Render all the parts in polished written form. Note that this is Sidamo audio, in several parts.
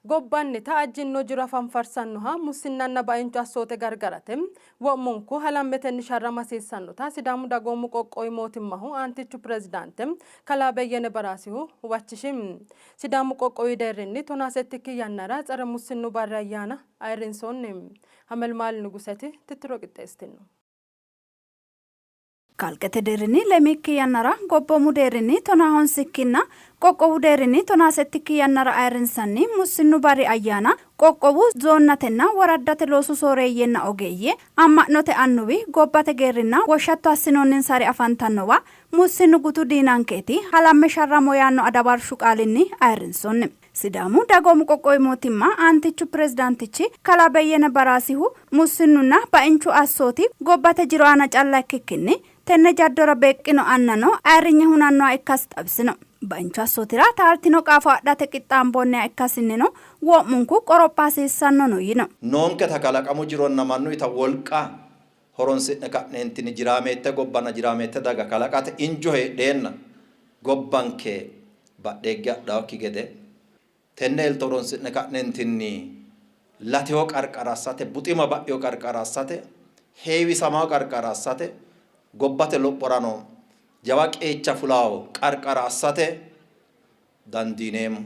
Gobbannita ajjinno jiro hafanfarsannoha mussinnanna baincho assoote gargarate wo'munku halammetenni sharrama hasiissannota Sidaamu Dagoomu Qoqqowi Mootimmahu Aantichu Pirezidaante Kalaa Beyyene Baraasihu huwachishi. Sidaamu Qoqqowi deerrinni tonaasettikki yannara tsere mussinnu barri ayyaana ayirrinsoonni. Hamelmaal Nuguseti tittiro qixxeessitinno. Kalqete deerrinni lemiikki yannara, gobboomu deerrinni tonaa honsikkinna qoqqowu deerrinni 17tikki yannara ayirrinsanni mussinnu barri ayyaana qoqqowu zoonnatenna woraddate loosu sooreeyyenna ogeeyye, amma'note annuwi, gobbate geerrinna woshshatto assinoonninsari afantannowa mussinnu gutu diinankeeti, halamme sharramo yaanno adawarshu qaalinni ayirrinsoonni. Sidaamu Dagoomu Qoqqowi Mootimma Aantichu Pirezidaantichi Kalaa Beyyene Baraasihu mussinnunna bainchu assooti gobbate jiro aana calla ikkikkinni tenne jaddora beeqqino annano ayirrinye hunannoha ikkasi xawisino. Bainchu assootira taaltino qaafo adhate qixxaamboonniha ikkasinnino wo'munku qoropha hasiissannono yino. Noonketa kalaqamu jironna mannuyita wolqa horonsi'ne ka'neentinni jiraameette gobbanna jiraameette daga kalaqate injo heedheenna gobbanke badheegge hadhannokki gede tenne elto horonsi'ne ka'neentinni lateho qarqara assate, buxima ba'ino qarqara assate, heewisamaho qarqara assate, gobbate lophorano jawa qeecha fulawo qarqara assate dandiineemmo.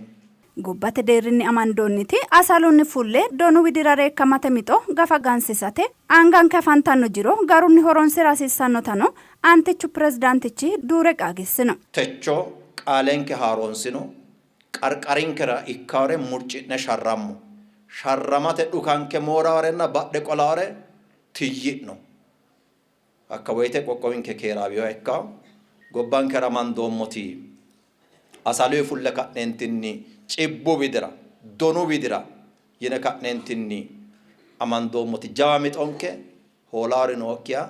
Gobbate deerrinni amandoonniti asalunni fulle donu widira reekkamate mixo gafa gansiisate anganke afantanno jiro garunni horonsi'ra hasiissannotano Aantichu Pirezidaantichi duure qaagiissino. Techo qaalenke haaroonsino, qarqarinkera ikkawore murci'ne sharrammo. Sharramate dhukanke mooraworenna badhe qolawore tiyyi'no. Hakka woyte qoqqowinke keeraawinoha ikkawo. Gobbankera amandoommoti asaluyi fulle ka'neentinni cibbu widira, donu widira yine ka'neentinni amandoommoti jawa mixonke hoolaari nookkiha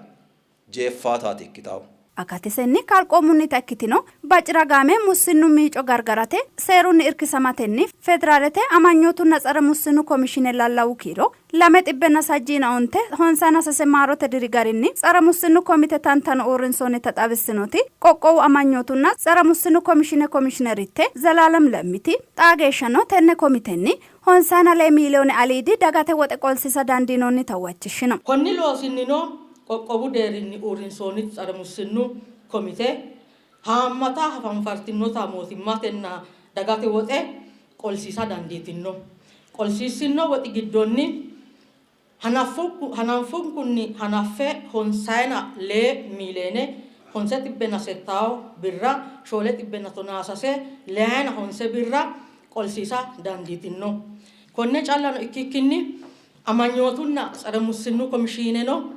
jeeffaataati ikkitawo. Akatisenni kalqoomunnita ikkitino baciragaame mussinnu miico gargarate seerunni irkisamatenni Federaalete amanyootunna tsere mussinnu komishiine lallawu kiiro 269 53 maarote diri garinni tsere mussinnu komite tantano uurrinsoonnita xawissinoti qoqqowu amanyootunna tsere mussinnu komishiine komishiineritte Zelaalem Lemmiti, xaa geeshshano tenne komitenni 54 miiliyoone aliidi dagate woxe qolsiisa dandiinoonnita huwachishshino. Konni loosinnino qoqqowu deerrinni uurrinsoonniti tsere mussinnu komite haammata hafanfartinota mootimmatenna dagate woxe qolsiisa dandiitinno. Qolsiissinno woxi giddonni hananfunkunni hanaffe 54 miiliyoone 506 birra 713 9 birra qolsiisa dandiitinno. Konne callano ikkikkinni amanyootunna tsere mussinnu komishiineno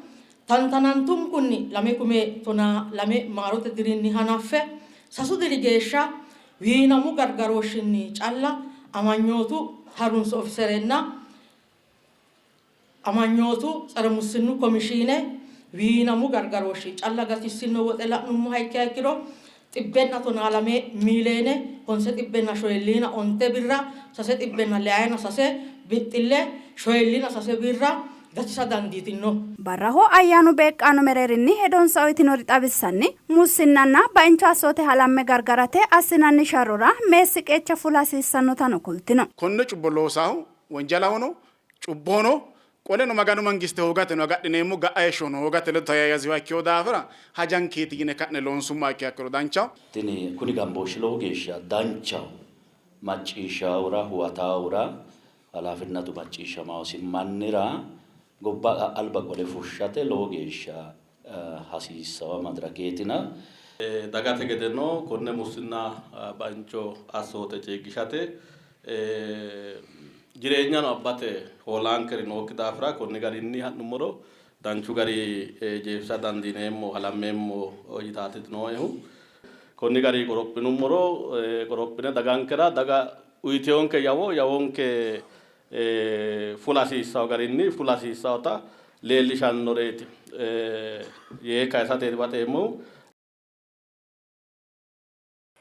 tantanantunkunni 2012 maarote dirinni hanaffe 3 diri geeshsha wiinamu gargarooshshinni calla amanyootu harunso ofiserenna amanyootu tsere mussinnu komishiine wiinamu gargarooshshi calla gatissinno woxe la'nummoha ikkiha ikkiro 112 miiliyoone 549 birra 693 bixxille 43 birra gatisa dandiitinno. Barraho ayyaanu beeqqaano mereerinni hedonsa uytinori xawissanni, mussinnanna baincho assoote halamme gargarate assinanni sharrora meessi qeecha fula hasiissannotano kultino. Konne cubbo loosaahu wonjalahono, cubbohono, qoleno Maganu Mangiste hoogateno agadhineemmo ga'a heeshshono hoogate ledo tayayaziwa ikkino daafira hajankeeti yine ka'ne loonsummoha ikkiha ikkiro danchaho. Tini kuni gambooshshi lowo geeshsha danchaho. Macciishshaahura, huwataahura, halaafinnatu macciishshamaosi mannira gobba alba qole fushshate lowo geeshsha hasiissawa madirakeetina. Dagate gedeno konne mussinna baincho assoote ciiggishate jireenyano abbate hoolaankeri nookki daafira konni garinni ha'nummoro danchu gari jeefisa dandiineemmo, halammeemmo yitaati nooehu. Konni gari qorophinummoro qorophine dagankera daga uyiteyonke yawo yawonke fula hasiissanno garinni fula hasiissannota leellishannoreeti yee kayisateeti baxeemmohu.